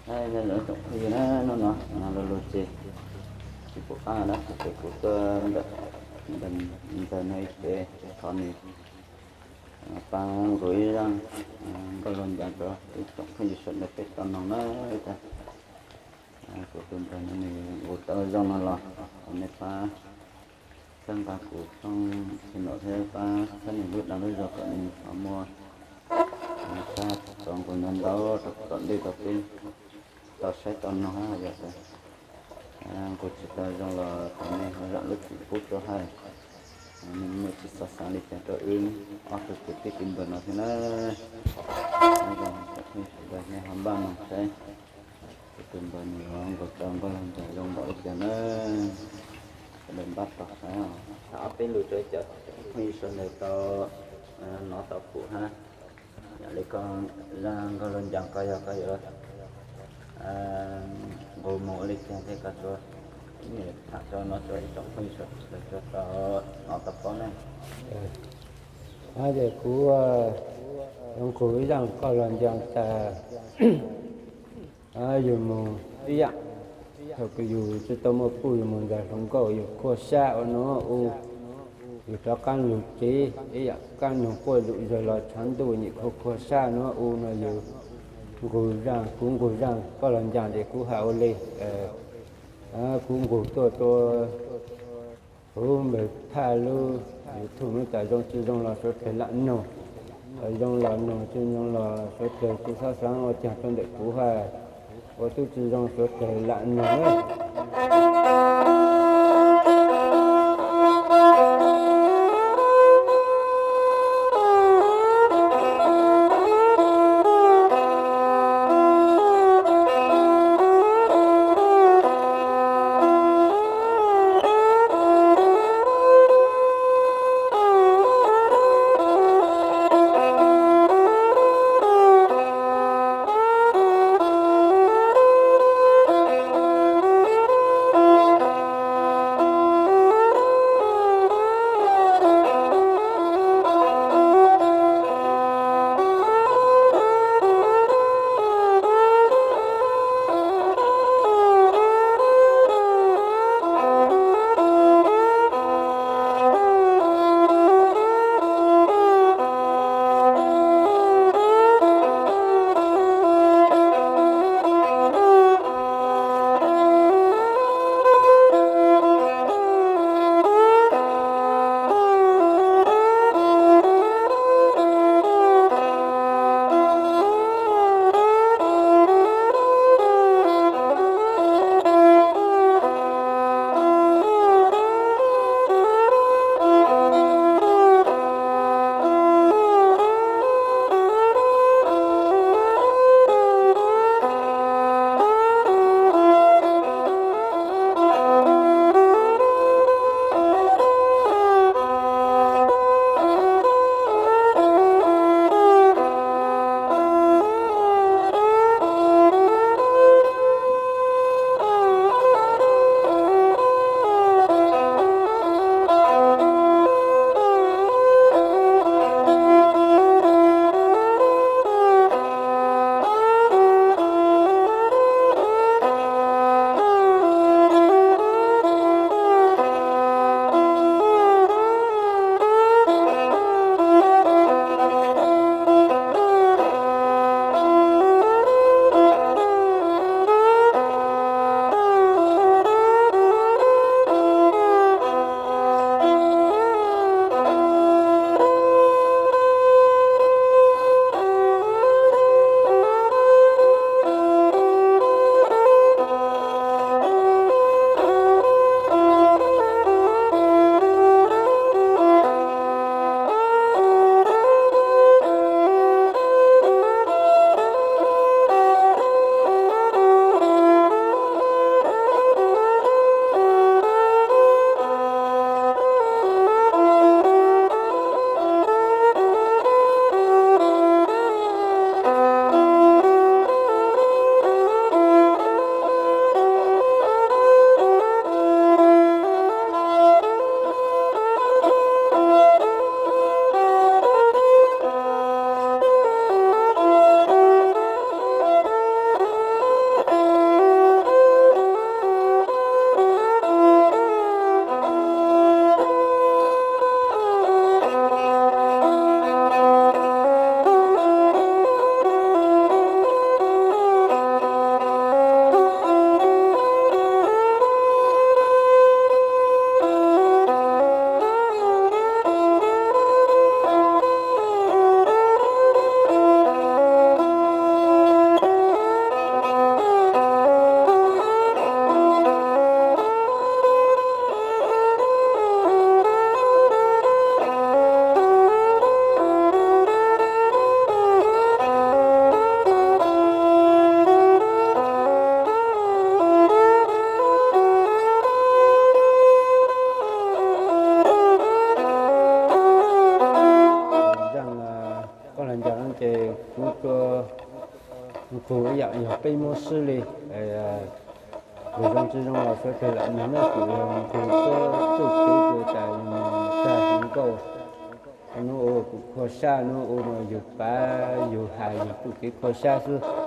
Nyob zoo tsoom phooj ywg na, hnub no los lug ces tsis pum qab dab tsi ces kuv tuaj ntawm ntawm no ib tsev thov nws pab nqus ib zaj nkauj laug ncas rau ib tsoom phooj ywg sawv daws peb tau noog na. Kuv tus npawg no nws nqus tau zoo no los thov nej pab txhawb nqa kuv tshooj channel thiab pab txhawb nws lub dag lub zog kom nws ho muaj txhab txhua nqus ntau ntau rau tom ntej rau peb tau saib tau noog hab yog tias nqus tsis tau zoo los thov nej ho zam lub txim pub rau hab. Nej muaj tsis xav xav li cas rau wb ob tug kwv tij tus npawg no thiab na. Nyob zoo tsoom phooj ywg sawv daws nej ho npaj noog saib kuv tus npawg nws yuav nqus tau nkauj laug ncas zoo npaum li cas na. Sawv daws npaj tos saib os. Tham ob peb lus rau cov phooj ywg sawv daws tau hnov tau pum hab. Yam li koj zaj nkauj laug ncas koj yog koj yuav nqus mus ua li cas thiab koj tsuas tham tso no rau ib tsoom phooj ywg sawv daws tau hnov tau paub na. Hab ces kuv yuav nqus ib zaj nkauj laug ncas tas yug mus ib yam, thaum kws yug tsis tau muaj puj yug mus ntag hluas nkauj yug khuaj sab ua nuav u, yug rov qaab lug tsev ib yam qaab noog quaj zom zaws los tshav ntuj nyem khuaj khuaj sab nuav u no yug nqus zaj, kuv nqus zaj nkauj laug ncas tes kuv has ua li, kuv nqus tuaj rua huv npawg Thaj lub YouTube nuav tas zoo tsis zoo los suav dlawg lam noog, tas zoo los noog, tsis zoo los suav dlawg tsis xob xaav ua caag rua ntawm kuv hab, ua tub tsis zoo suav dlawg lam noog na. Peb muab sib li, tus zoo tsis zoo los suav teg lam nug, neb kuv txuj kev kuv tas tag hluas nkauj, hnub ua kuv kho sab, hnub ua no yug pav yug has yug txuj kev kho sab xwb.